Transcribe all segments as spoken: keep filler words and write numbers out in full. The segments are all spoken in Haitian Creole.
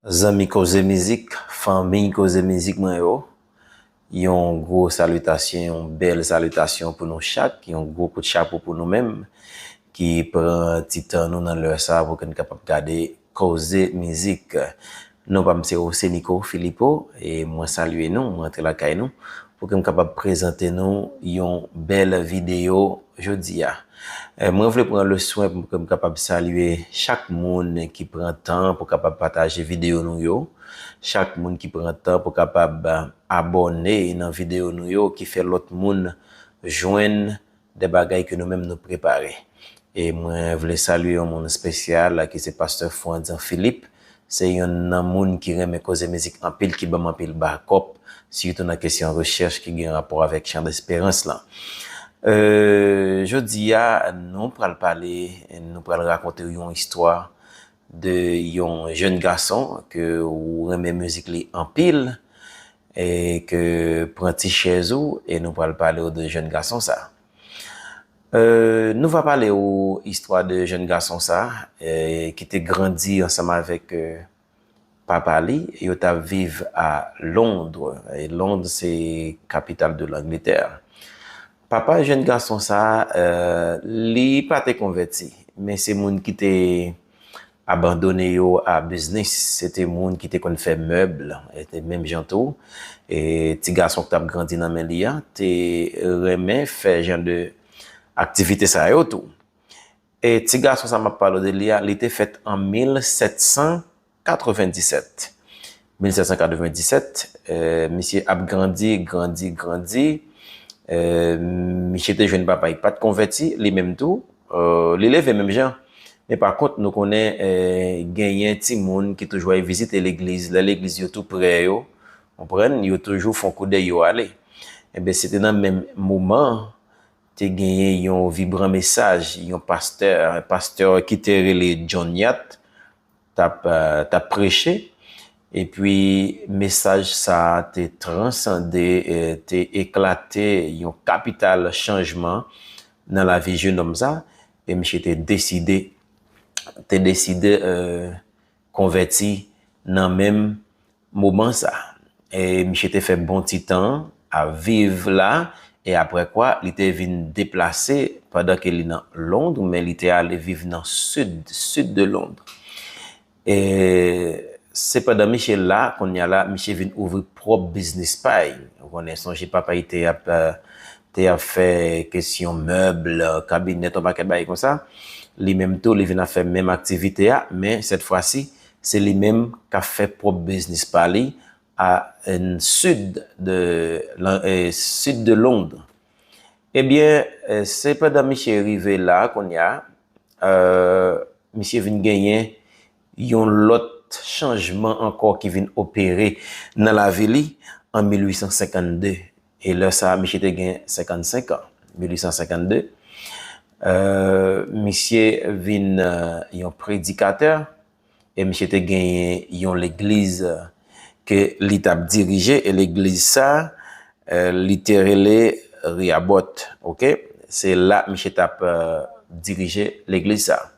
Zanmi Koze Mizik, fanmi Koze Mizik mwen yo, yon gwo salitasyon, yon bèl salitasyon pou nou chak, yon gwo kout chapo pou nou menm ki pran ti tan nou nan lè sa pou ke n kapab gade Koze Mizik. Non pa m se Osenico Philipo, e mwen salye nou, mwen antre lakay nou, pou ke m kapab prezante nou yon bèl videyo jodi a. Eh, mwen vle pran le swen pou ke m kapab salye chak moun ki pran tan pou kapab pataje videyo nou yo, chak moun ki pran tan pou kapab, eh, abòne nan videyo nou yo, ki fè lòt moun jwenn de bagay ke nou menm nou prepare. E mwen vle salye yon moun espesyal la, ki se Pastè Frantz Philippe. Se yonn nan moun ki renmen Koze Mizik anpil, ki ban m anpil bakòp, sitou nan kesyon rechèch ki gen rapò avèk Chan Desperans lan. Euh, jodi a, nou pral pale, nou pral rakonte yon istwa de yon jèn gason ke ou renmen mizik li anpil, e ke pran ti chèz ou, e nou pral pale w de jèn gason sa. Euh, nou va pale w istwa de jèn gason sa, eh, ki te grandi ansanm avèk, euh, papa li. Yo t ap viv a Londres. E Londres se kapital de Langletè. Papa jèn gason sa, euh, li pa te konvèti, men se moun ki te abandone yo a biznis. Se te moun ki te konn fè mèb, e te menm jan tou. E ti gason ki t ap grandi nan men li a, te renmen fè jan de aktivite sa yo tou. E ti gason sa m ap pale w de li a, li te fèt an mil sèt san katrevenndisèt. Mil sèt san katrevenndisèt, eh, misye ap grandi, grandi, grandi. Eh, misye te jwenn papa li pa t konvèti, li menm tou. Eh, li leve menm jan. Men pa kont, nou konnen, eh, genyen timoun ki toujou al vizite legliz. Lè legliz yo tou prè yo, konprann, yo toujou fè yon koudèy, yo ale. Enben, se te nan menm moman, te genyen yon vibran mesaj, yon pastè, pastè ki te rele John Yatt, t ap, eh, t ap preche, epi mesaj sa a te transande, eh, te eklate yon kapital chanjman nan lavi jennonm sa, e misye te deside, te deside, eh, konvèti nan menm moman sa. E misye te fè bon ti tan ap viv la, e aprè kwa, li te vin deplase pandan ke li nan Londres, men li te ale viv nan sid, sid de Londres. E se pandan misye la, kounye a la, misye vin ouvri pwòp biznis pa l. Ou konnen, sonje papa l te ap, eh, te ap fè kesyon mèb, kabinèt, yon pakèt bagay konsa. Li menm tou, li vin ap fè menm aktivite a, men sèt fwa si, se li menm k ap fè pwòp biznis pa li a, eh, sid de, lan- eh, sid de Londres. Ebyen, eh, se pandan misye rive la, kounye a, eh, misye vin genyen yon lòt chanjman ankò ki vin opere nan lavi li an mil uit san senkann de. E lè sa a, misye te gen senkannsenk an, mil uit san senkann de. Eh, misye vin, eh, yon predikatè, e misye te genyen yon legliz, eh, ke li t ap dirije, e legliz sa, eh, li te rele Rehoboth, oke? Se la misye t ap, eh, dirije legliz sa.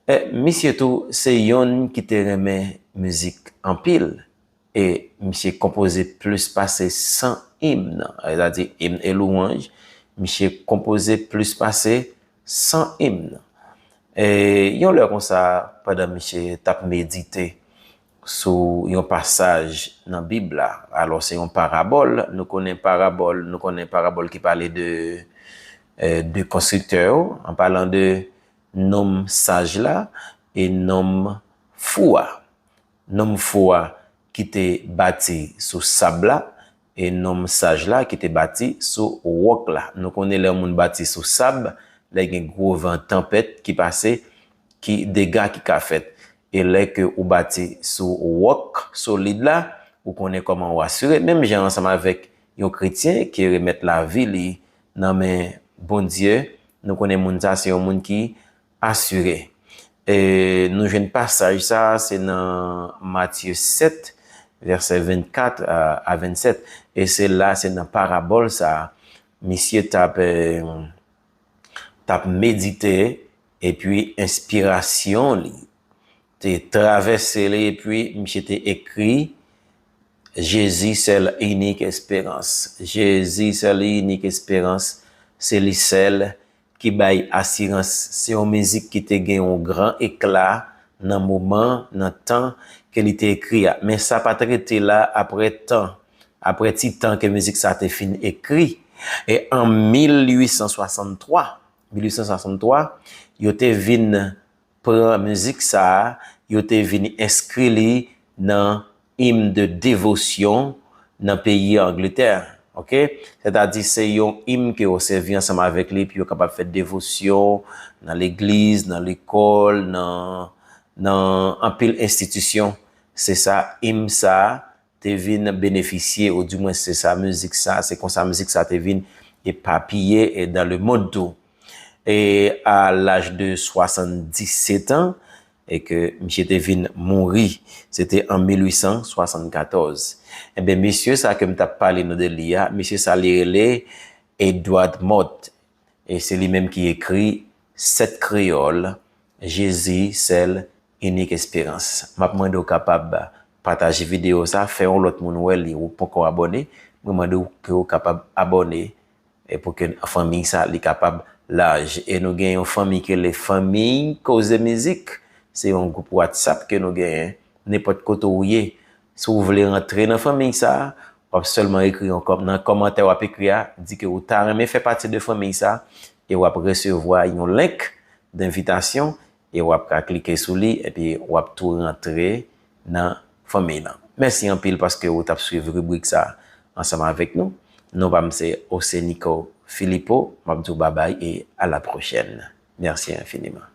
E misye tou, se yonn ki te renmen mizik anpil, e misye konpoze plis pase san imn, sètadi imn e lwanj, misye konpoze plis pase san imn. E yon lè konsa, pandan misye t ap medite sou yon pasaj nan Bib la, alò se yon parabòl, nou konnen parabòl, nou konnen parabòl ki pale de, eh, de konstriktè yo, an palan de nonm saj la e nonm fou a. Nonm fou a ki te bati sou sab la, e nonm saj la ki te bati sou wòk la. Nou konnen lè yon moun bati sou sab, lè gen gwo van tanpèt ki pase, ki dega ki ka fèt. E lè ke ou bati sou wòk solid la, ou konnen kòman ou asire. Menm jan ansanm avèk yon kretyen ki remèt lavi li nan men Bondye, nou konnen moun sa se yon moun ki asire. E nou jwenn pasaj sa, se nan Matye sèt, vèsè vennkat a, a vennsèt. E se la, se nan parabòl sa, misye t ap, eh, t ap medite, epi enspirasyon li te travèse li, epi misye te ekri Jezi sèl inik esperans. Jezi sèl inik esperans, se li sèl ki bay asirans. Se yon mizik ki te gen yon gran ekla nan moman, nan tan ke li te ekri a. Men sa pa t rete la, apre tan, apre ti tan ke mizik sa te fin ekri, e an mil uit san swasanntwa, mil uit san swasanntwa, yo te vin pran mizik sa a, yo te vin enskri li nan im de devosyon nan peyi Angletè. Oke? Sètadi, se yon im ke yo sèvi ansanm avèk li, pou yo kapab fè devosyon nan legliz, nan lekòl, nan, nan anpil enstitisyon. Se sa, im sa a te vin benefisye, ou dimwen se sa mizik sa, se konsa mizik sa te vin epapiye e dans le monde tou. E a laj de swasanndisèt an, e ke misye te vin mouri, se te an mil uit san swasannkatòz. Enben, mesye sa ke m t ap pale nou de li a, mesye sa li rele Edward Mott. E se li menm ki ekri Sèt Kreyòl, Jezi, sèl, inik esperans. M ap mande w kapab pataje videyo sa, fè yon lòt moun wè li, ou poko abòne. Mwen mande w ke w kapab abòne, e pou ke fanmi sa, li kapab laj. E nou gen yon fanmi ki rele Fanmi Koze Mizik. Se yon gwoup WhatsApp ke nou genyen. Nenpòt kote w ye, si w vle rantre nan fanmi sa, w ap sèlman ekri yon kòm-, nan kòmantè w ap ekri a, di ke ou ta renmen fè pati de fanmi sa, e w ap resevwa yon link d'invitation, e w ap ka klike sou li, epi w ap tou rantre nan fanmi lan. Mèsi anpil paske ou t ap swiv ribrik sa ansanm avèk nou. Non pa m se Osenico Philippot, m ap di w babay e à la prochaine. Merci infiniment.